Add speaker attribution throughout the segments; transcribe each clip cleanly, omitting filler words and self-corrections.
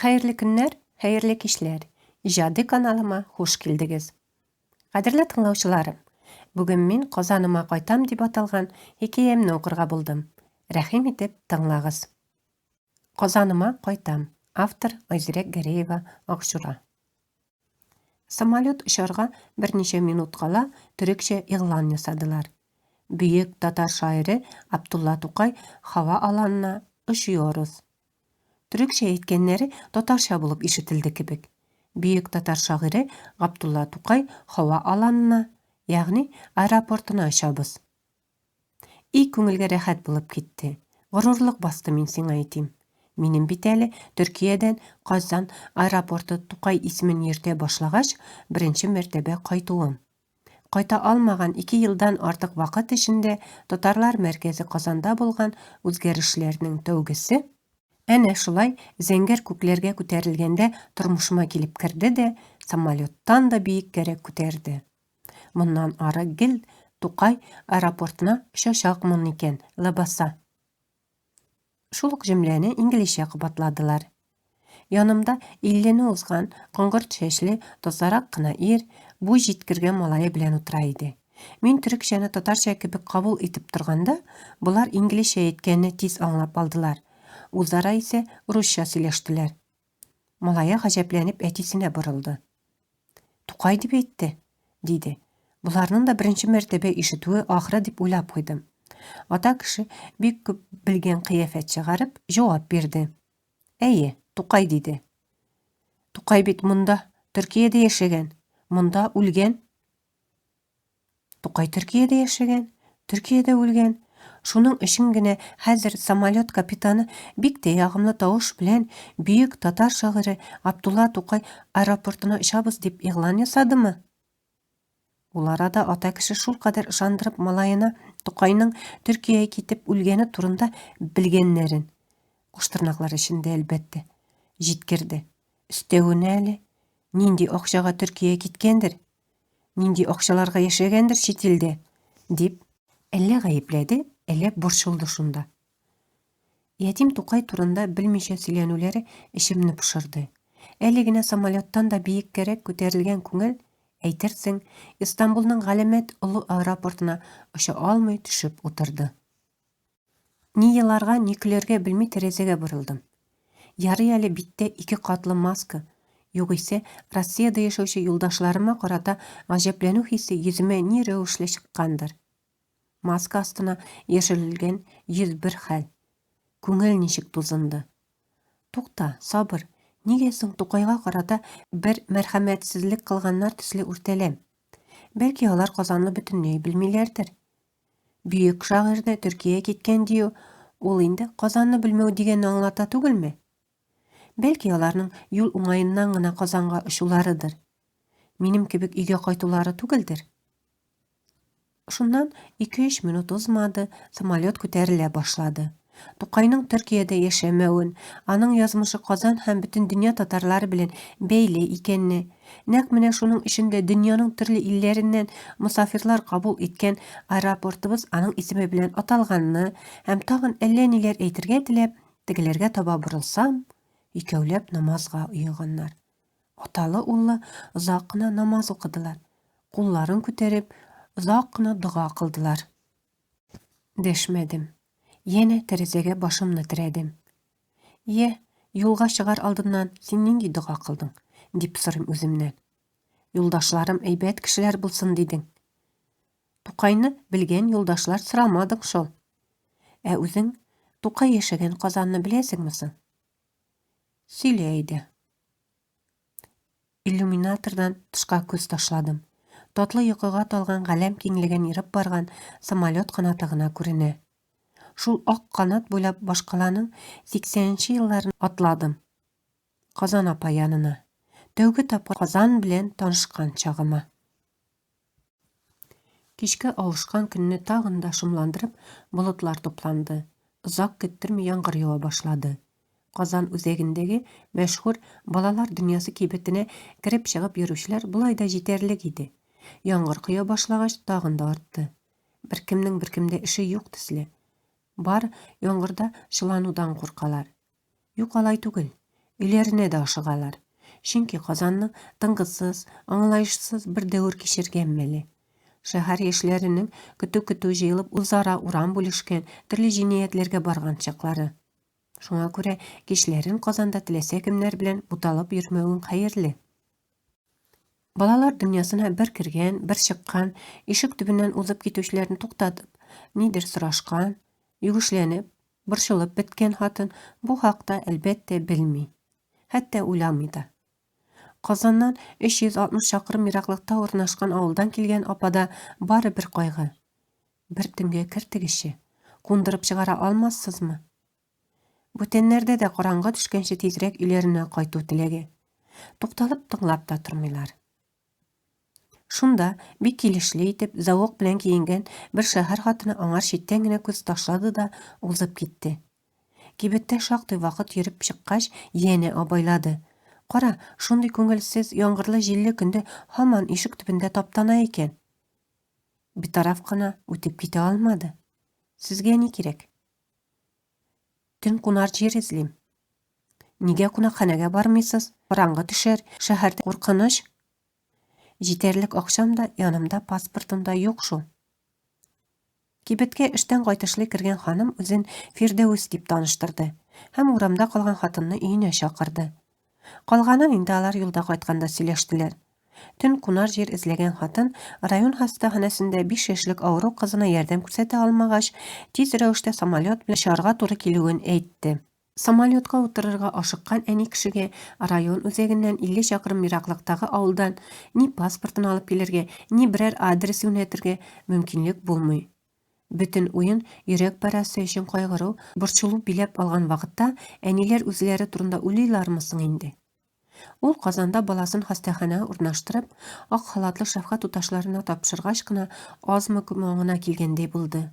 Speaker 1: Хәерле көннәр, хәерле кичләр! Иҗади каналыма хуш килдегез! Кадерле тыңлаучыларым, бүген мин Казаныма кайтам дип аталган хикәямне укырга булдым. Рәхим итеп тыңлагыз. Казаныма кайтам. Автор Айзирәк Гәрәева Акчура. Самолет очарга берничә минут кала төрекчә игълан ясадылар. Бөек татар шагыйре Абдулла Тукай һава аланына очуёрыз. Төрекчә әйткәннәре татарча булып ишетелде кебек. Бөек татар шагыйре Габдулла Тукай һава аланына, ягъни аэропортына очабыз. И күңелгә рәхәт булып китте. Горурлык басты, мин сиңа әйтим. Минем бит әле Төркиядән Казан аэропорты Тукай исемен йөртә башлагач, беренче мәртәбә кайтуым. Кайта алмаган ике елдан артык вакыт эчендә татарлар мәркәзе Казанда булган үзгәрешләрнең тәүгесе, әнә шулай зәңгәр күкләргә күтәрелгәндә тормышыма килеп керде дә, самолеттан да биеккәрәк күтәрде. Моннан ары гел Тукай аэропортына очачакмын икән, ләбаса. Шул ук җөмләне инглизчә кабатладылар. Янымда иллене узган, коңгырт чәчле, тазарак кына ир, буй җиткергән малае белән утыра иде. Мин төрекчәне татарча кебек кабул итеп торганда, болар инглизчә әйткәнне тиз аңлап алдылар. Үзара исә русча сөйләштеләр. Малае гаҗәпләнеп әтисенә борылды. Тукай дип әйтте, диде. Боларның да беренче мәртәбә ишетүе ахры дип уйлап куйдым. Ата кеше бик күп белгән кыяфәт чыгарып, җавап бирде. Әйе, Тукай диде. Тукай бит монда, Төркиядә яшәгән, монда үлгән. Тукай Төркиядә яшәгән, Төркиядә үлгән. Шуның өчен генә хәзер самолет капитаны бик тә ягымлы тавыш белән бөек татар шагыйре Абдулла Тукай аэропортына очабыз дип игълан ясадымы? Ул арада ата кеше шулкадәр ышандырып малаена Тукайның Төркиягә китеп үлгәне турында белгәннәрен, куштырнаклар эчендә, әлбәттә, җиткерде. Өстәвенә әле, нинди акчага Төркиягә киткәндер, Нинди акчаларга яшәгәндер чит илдә, дип, әллә гаепләде, әллә борчылды шунда. Ятим Тукай турында белмичә сөйләнүләре эчемне пошырды. Әле генә самолеттан да биеккәрәк күтәрелгән күңел, әйтерсең, Истанбулның галәмәт олы аэропортына оча алмый төшеп утырды. Ни еларга, ни көләргә белми тәрәзәгә борылдым. Ярый әле биттә ике катлы маска, югыйсә, Россиядә яшәүче юлдашларыма карата гаҗәпләнү хисе йөземә ни рәвешле чыккандыр. Маска астына яшерелгән йөз бер хәл. Күңел ничек тузынды. Тукта, сабыр, нигә соң Тукайга карата бер мәрхәмәтсезлек кылганнар төсле үртәләм? Бәлки алар Казанны бөтенләй белмиләрдер? Бөек шагыйрьне Төркиягә киткән дию, ул инде Казанны белмәү дигәнне аңлата түгелме? Бәлки аларның юл уңаеннан гына Казанга очуларыдыр. Минем кебек өйгә кайтулары түгелдер? Шуннан ике-өч минут узмады, самолет күтәрелә башлады. Тукайның Төркиядә яшәмәвен, аның язмышы Казан һәм бөтен дөнья татарлары белән бәйле икәнне, нәкъ менә шуның өчен дә дөньяның төрле илләреннән мосафирлар кабул иткән аэропортыбыз аның исеме белән аталганны һәм тагын әллә ниләр әйтергә теләп, тегеләргә таба борылсам, икәүләп намазга оеганнар. Аталы-уллы озак кына намаз укыдылар, кулларын күтәреп, озак кына дога кылдылар. Дәшмәдем. Янә тәрәзәгә башымны терәдем. Йә, юлга чыгар алдыннан син нинди дога кылдың? дип сорыйм үземнән. Юлдашларым әйбәт кешеләр булсын дидең. Тукайны белгән юлдашлар сорамадың шул. Ә үзең Тукай яшәгән Казанны беләсеңме соң? Сөйлә әйдә. Иллюминатордан тышка күз ташладым. Татлы йокыга талган галәм киңлеген ерып барган самолет канаты гына күренә. Шул ак канат буйлап башкаланың сиксәненче елларын атладым. Казан апа янына. Тәүге тапкыр Казан белән танышкан чагыма. Кичкә авышкан көнне тагын да шомландырып, болытлар тупланды. Озак көттерми яңгыр ява башлады. Казан үзәгендәге мәшһүр Балалар дөньясы кибетенә кереп-чыгып йөрүчеләр болай да җитәрлек иде. Яңгыр коя башлагач, тагын да артты. Беркемнең беркемдә эше юк төсле. Бар яңгырда чыланудан куркалар. Юк, алай түгел. Өйләренә дә ашыгалар. Чөнки Казанның тынгысыз, аңлаешсыз бер дәвер кичергән мәле. Шәһәр яшьләренең көтү-көтү җыелып үзара урам бүлешкән, төрле җинаятьләргә барган чаклары. Шуңа күрә кичләрен Казанда теләсә кемнәр белән буталып йөрмәвең хәерле. Балалар дөньясына бер кергән, бер чыккан, ишек төбеннән узып китүчеләрне туктатып, нидер сорашкан, югешләнеп, борчылып беткән хатын бу хакта, әлбәттә, белми. Хәтта уйламый да. Казаннан 360 чакрым ераклыкта урнашкан авылдан килгән апада бары бер кайгы. Бер төнгә кертегезче, кундырып чыгара алмассызмы? Бүтәннәрдә дә караңгы төшкәнче тизрәк өйләренә кайту теләге. Тукталып тыңлап та тормыйлар. Шунда, бик килешле итеп, зәвык белән киенгән бер шәһәр хатыны аңар читтән генә күз ташлады да узып китте. Кибеттә шактый вакыт йөреп чыккач, янә абайлады. Кара, шундый күңелсез, яңгырлы-җилле көндә һаман ишек төбендә таптана икән. Битараф кына үтеп китә алмады. Сезгә ни кирәк? Төн кунар җир эзлим. Нигә кунакханәгә бармыйсыз? Караңгы төшәр, шәһәрдә куркыныч. Җитәрлек акчам да, янымда паспортым да юк шул. Кибеткә эштән кайтышлый кергән ханым үзен Фирдәвес дип таныштырды һәм урамда калган хатынны өенә чакырды. Калганын инде алар юлда кайтканда сөйләштеләр. Төн кунар җир эзләгән хатын район хастаханәсендә 5 яшьлек авыру кызына ярдәм күрсәтә алмагач, тиз рәвештә самолет белән очарга туры килүен әйтте. Самолетка утырырга ашыккан әни кешегә район үзәгеннән 50 чакрым ераклыктагы авылдан ни паспортын алып килергә, ни берәр адрес юнәтергә мөмкинлек булмый. Бөтен уен йөрәк парәсе өчен кайгыру, борчылу биләп алган вакытта әниләр үзләре турында уйлыйлармы соң инде? Ул Казанда баласын хастаханәгә урнаштырып, ак халатлы шәфкать туташларына тапшыргач кына азмы-күпме аңына килгәндәй булды.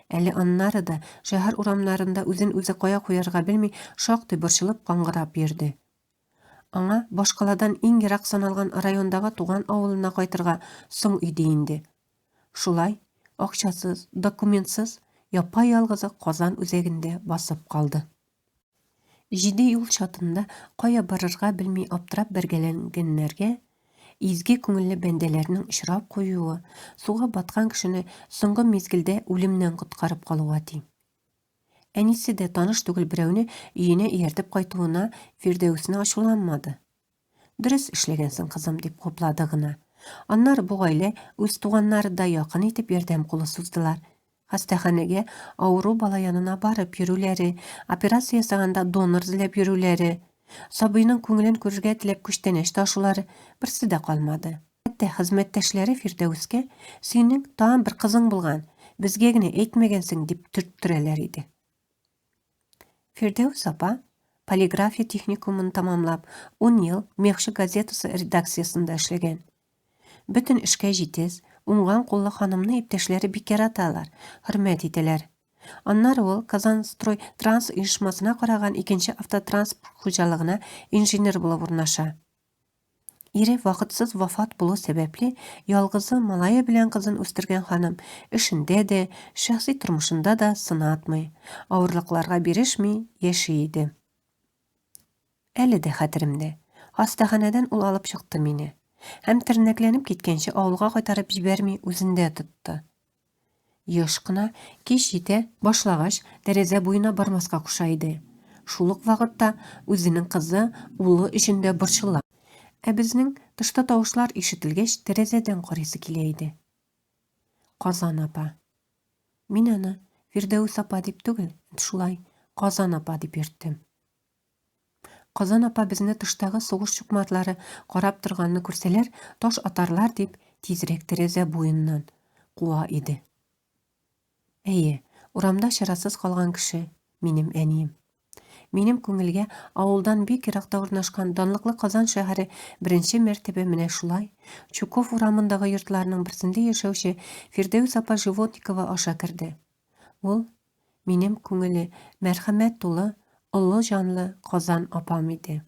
Speaker 1: Әле аннары да шәһәр урамнарында үзен үзе кая куярга белми шактый борчылып каңгырап йөрде. Аңа башкаладан иң ерак саналган райондагы туган авылына кайтырга соң иде инде. Шулай, акчасыз, документсыз, япа-ялгызы Казан үзәгендә басып калды. Җиде юл чатында кая барырга белми аптырап бәргәләнгәннәргә изге күңелле бәндәләрнең очрап куюы суга баткан кешене соңгы мизгелдә үлемнән коткарып калуга тиң. Әнисе дә таныш түгел берәүне өенә ияртеп кайтуына Фирдәүсне ачуланмады. Дөрес эшләгәнсең, кызым, дип хуплады гына. Аннары бу гаилә үз туганнары да якын итеп ярдәм кулы суздылар. Хастаханәгә авыру бала янына барып йөрүләре, операция ясаганда донор эзләп йөрүләре, сабыйның күңелен күрергә теләп күчтәнәч ташулары, берсе дә калмады. Хәтта хезмәттәшләре Фирдәүскә, Синең тагын бер кызың булган, безгә генә әйтмәгәнсең, дип төрттерәләр иде. Фирдәүс апа полиграфия техникумын тәмамлап, ун ел Мехчы газетасы редакциясендә эшләгән. Бөтен эшкә җитез, уңган куллы ханымны иптәшләре бик яраталар, хөрмәт итәләр. Аннары ул Казанстрой-Транс оешмасына караган икенче автотранспорт хуҗалыгына инженер булып урнаша. Ире вакытсыз вафат булу сәбәпле, ялгызы малае белән кызын үстергән ханым эшендә дә, шәхси тормышында да сынатмый, авырлыкларга бирешми яши иде. Әле дә хәтеремдә, хастаханәдән ул алып чыкты мине. Һәм тернәкләнеп киткәнче авылга кайтарып җибәрми үзендә тотты. Еш кына, кич җитә башлагач, тәрәзә буена бармаска куша иде. Шул ук вакытта үзенең кызы, улы өчен дә борчыла. Ә безнең, тышта тавышлар ишетелгәч, тәрәзәдән карыйсы килә иде. Казан апа. Мин аны Фирдәвес апа дип түгел, шулай, Казан апа дип йөрттем. Казан апа безне тыштагы сугыш чукмарлары карап торганны күрсәләр, таш атарлар дип, тизрәк тәрәзә буеннан куа иде. Әйе, урамда чарасыз калган кеше, минем әнием. Минем күңелгә авылдан бик еракта урнашкан данлыклы Казан шәһәре беренче мәртәбә менә шулай, Чуков урамындагы йортларның берсендә яшәүче Фирдәүс апа Животникова аша керде. Ул, минем күңеле мәрхәмәт тулы, олы җанлы Казан апам иде.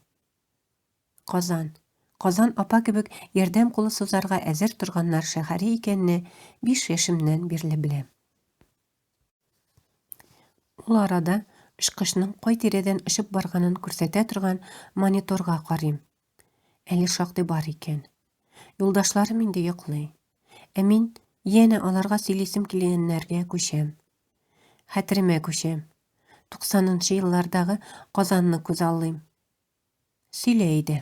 Speaker 1: Казан. Казан апа кебек ярдәм кулы сузарга әзер торганнар шәһәре икәнне биш яшемнән бирле беләм. Ул арада Очкычның кай тирәдән очып барганын күрсәтә торган мониторга карыйм. Әле шактый бар икән. Юлдашларым инде йоклый. Ә мин янә аларга сөйлисем килгәннәргә күчәм. Хәтеремә күчәм. Туксанынчы еллардагы Казанны күзаллыйм. Сөйлә әйдә.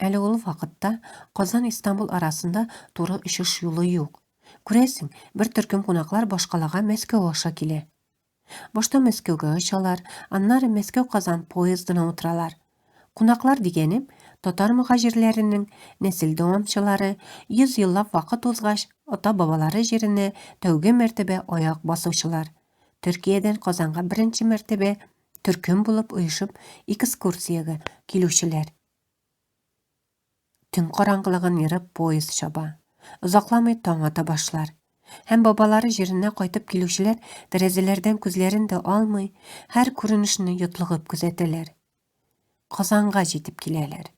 Speaker 1: Әле ул вакытта Казан-Истанбул арасында туры очыш юлы юк. Күрәсең, бер төркем кунаклар башкалага Мәскәү аша килә. Башта Мәскәүгә очалар, аннары Мәскәү-Казан поездына утыралар. Кунаклар дигәнем, татар мөһаҗирләренең нәсел дәвамчылары, 100 еллап вакыт узгач, ата-бабалары җиренә тәүге мәртәбә аяк басучылар, Төркиядән Казанга беренче мәртәбә төркем булып оешып экскурсиягә килүчеләр. Төн караңгылыгын ерып поезд чаба. Озакламый таң ата башлар. Һәм бабалары җиренә кайтып килүчеләр тәрәзәләрдән күзләрен дә алмый, һәр күренешне йотлыгып күзәтәләр. Казанга җитеп киләләр.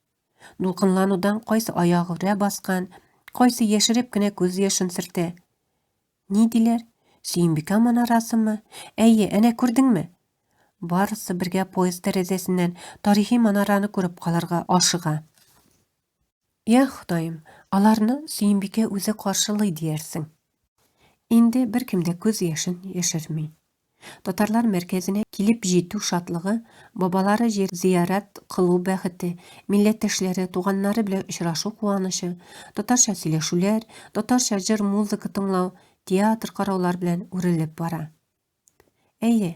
Speaker 1: Дулкынланудан кайсы аягүрә баскан, кайсы яшереп кенә күз яшен сөртә. Ни диләр? Сөембикә манарасымы? Әйе, әнә күрдеңме? Барысы бергә поезд тәрәзәсеннән тарихи манараны күреп калырга ашыга. Я Ходаем, аларны Сөембикә үзе каршылый диярсең. Инде беркем дә күз яшен яшерми. Татарлар мәркәзенә килеп җитү шатлыгы, бабалары җир зиярат кылу бәхете, милләттәшләре, туганнары белән очрашу куанычы, татарча сөйләшүләр, татарча җыр-музыка тыңлау, театр караулар белән үрелеп бара. Әйе,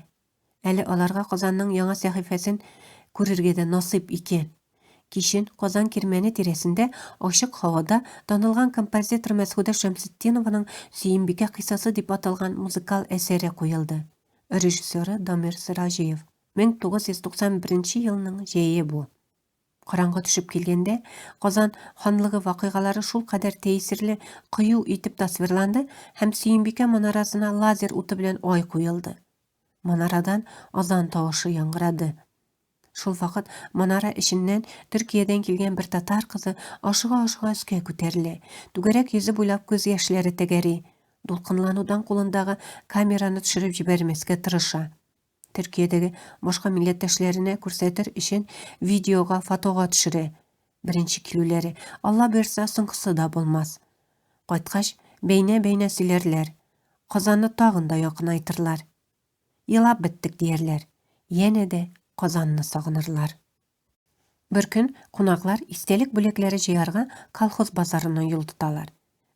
Speaker 1: әле аларга Казанның яңа сәхифәсен күрергә дә насыйп икән. Кичен Казан Кирмәне тирәсендә ачык һавада танылган композитор Мәсгудә Шәмсетдинованың Сөембикә кыйссасы дип аталган музыкаль әсәре куелды. Режиссеры Дамир Сираҗиев. 1991 елның җәе бу. Караңгы төшеп килгәндә, Казан ханлыгы вакыйгалары шулкадәр тәэсирле, кыю итеп тасвирланды һәм Сөембикә манарасына лазер уты белән ай куелды. Манарадан азан тавышы яңгырады. Шул вакыт манара эченнән Төркиядән килгән бер татар кызы ашыга-ашыга өскә күтәрелә. Түгәрәк йөзе буйлап күз яшьләре тәгәри. Дулкынланудан кулындагы камераны төшереп җибәрмәскә тырыша. Төркиядәге башка милләттәшләренә күрсәтер өчен видеога, фотога төшерә. Беренче килүләре, Алла боерса, соңгысы да булмас. Кайткач, бәйнә-бәйнә сөйләрләр. Казанны тагын да якынайтырлар. Елап беттек, диярләр. Янә дә Казанны сагынырлар. Беркөн кунаклар истәлек бүләкләре җыярга колхоз базарына юл тоталар.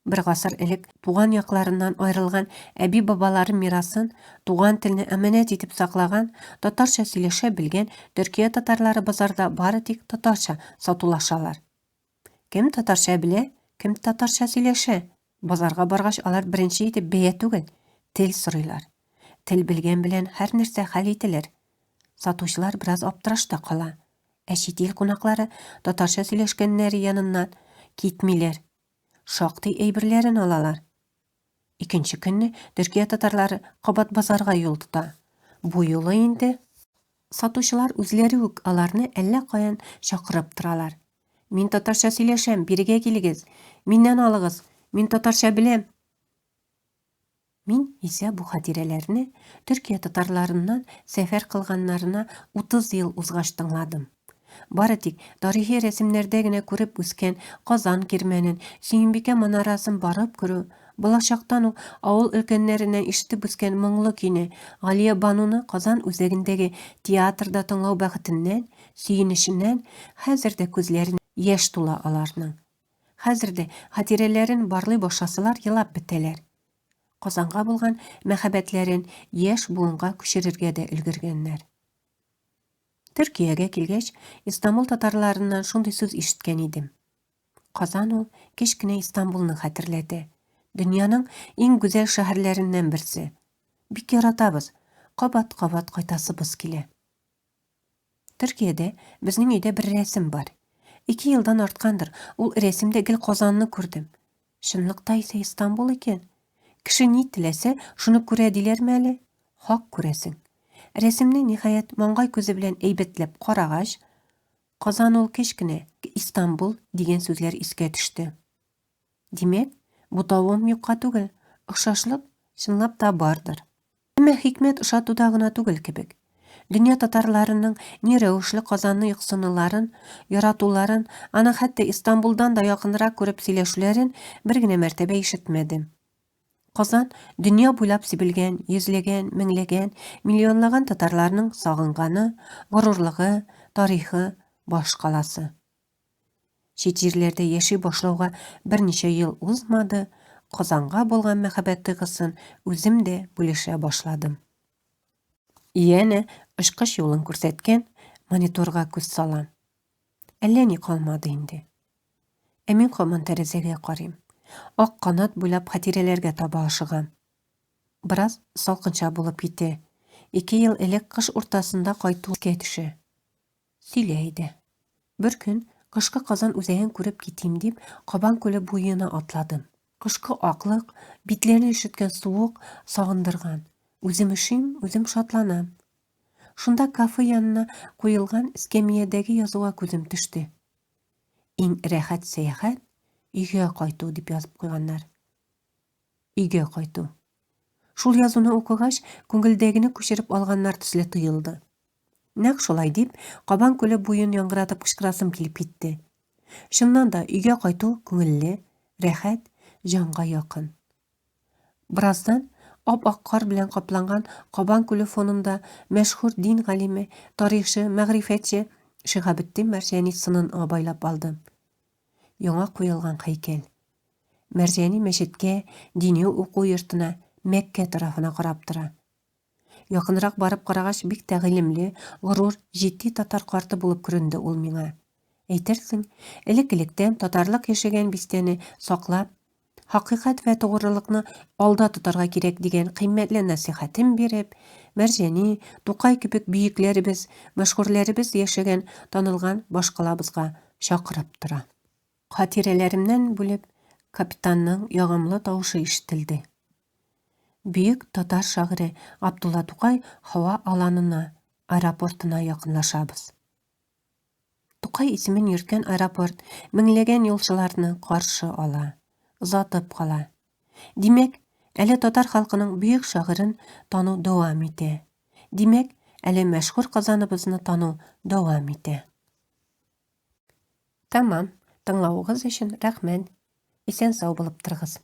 Speaker 1: Бер гасыр элек туган якларыннан аерылган әби-бабалары мирасын, туган телне әманәт итеп саклаган, татарча сөйләшә белгән Төркия татарлары базарда бары тик татарча сатулашалар. Кем татарча белә, кем татарча сөйләшә? Базарга баргач, алар беренче итеп бәя түгел, тел сорыйлар. Тел белгән белән һәр нәрсә хәл ителер. Сатучылар бераз аптырашта кала. Ә чит ил кунаклары татарча сөйләшкәннәре яныннан китмиләр. Шактый әйберләрен алалар. Икенче көнне Төркия татарлары кабат базарга юл тота. Бу юлы инде Сатучылар үзләре үк аларны әллә каян чакырып торалар. Мин татарча сөйләшәм, бирегә килегез, миннән алыгыз, мин татарча беләм. Мин исә бу хатирәләрне Төркия татарларыннан сәфәр кылганнарына 30 ел узгач тыңладым. Бары тик тарихи рәсемнәрдә генә күреп үскән Казан кирмәнен, Сөембикә манарасын барып күрү, балачактан ук авыл өлкәннәреннән ишетеп үскән моңлы көйне, Галиябануны Казан үзәгендәге театрда тыңлау бәхетеннән, сөенеченнән хәзер дә күзләренә яшь тула аларның. Хәзер дә хатирәләрен барлый башласалар елап бетәләр. Казанга булган мәхәббәтләрен яшь буынга күчерергә дә өлгергәннәр. Төркиягә килгәч, Истанбул татарларыннан шундый сүз ишеткән идем. Казан ул кечкенә Истанбулны хәтерләтә. Дөньяның иң гүзәл шәһәрләреннән берсе. Бик яратабыз, кабат-кабат кайтасыбыз килә. Төркиядә безнең өйдә бер рәсем бар. Ике елдан арткандыр, ул рәсемдә гел Казанны күрдем. Чынлыкта исә Истанбул икән. Кеше ни теләсә, шуны күрә диләрме әле? Хак күрәсең. Рәсемне, ниһаять, маңгай күзе белән әйбәтләп карагач, Казан ул кечкенә, Истанбул дигән сүзләр искә төште. Димәк, бутавым юкка түгел, охшашлык чынлап та бардыр. Әмма хикмәт ошатуда гына түгел кебек. Дөнья татарларының ни рәвешле Казанны юксынуларын, яратуларын, аны хәтта Истанбулдан да якынрак күреп сөйләшүләрен бер генә мәртәбә ишетмәдем. Казан, дөнья буйлап сибелгән йөзләгән, меңләгән, миллионлаган татарларның сагынганы, горурлыгы, тарихы, башкаласы. Чит җирләрдә яши башлауга берничә ел узмады, Казанга булган мәхәббәт тойгысын үзем дә бүлешә башладым. Янә очкыч юлын күрсәткән мониторга күз салам. Әллә ни калмады инде. Ә мин һаман тәрәзәгә карыйм. Ак канат буйлап хатирәләргә таба ашыгам. Бераз салкынча булып китә. Ике ел элек кыш уртасында кайту искә төшә. Сөйлә әйдә. Беркөн, кышкы Казан үзәген күреп китим дип, Кабан күле буена атладым. Кышкы аклык, битләрне өшеткән суык сагындырган. Үзем өшим, үзем шатланам. Шунда кафе янына куелган эскәмиядәге язуга күзем төште. Иң рәхәт сәяхәт, өйгә кайту, дип язып куйганнар. Өйгә кайту. Шул язуны укыгач, күңелдәгене күчереп алганнар төсле тоелды. Нәкъ шулай дип, Кабан күле буен яңгыратып кычкырасым килеп китте. Чыннан да, өйгә кайту күңелле, рәхәт, җанга якын. Бераздан ап-ак кар белән капланган Кабан күле фонында мәшһүр дин галиме, тарихчы, мәгърифәтче Шиһабетдин Мәрҗани сынын абайлап алдым. Яңа куелган һәйкәл. Мәрҗани мәчеткә, дини уку йортына, Мәккә тарафына карап тора. Якынрак барып карагач, бик тә гыйлемле, горур, җитди татар карты булып күренде ул миңа. Әйтерсең, элек-электән татарлык яшәгән бистәне саклап, хакыйкать вә тугрылыкны алда тотарга кирәк дигән кыйммәтле нәсыйхәтен биреп, Мәрҗани, Тукай кебек бөекләребез, мәшһүрләребез яшәгән танылган башкалабызга чакырып тора. Хатирәләремнән бүлеп, капитанның ягымлы тавышы ишетелде. Бөек татар шагыйре Абдулла Тукай һава аланына, аэропортына якынлашабыз. Тукай исемен йөрткән аэропорт меңләгән юлчыларны каршы ала, озатып кала. Димәк, әле татар халкының бөек шагыйрен тану дәвам итә. Димәк, әле мәшһүр Казаныбызны тану дәвам итә. Тәмам. Тыңлавыгыз өчен рәхмәт. Исән-сау булып торыгыз.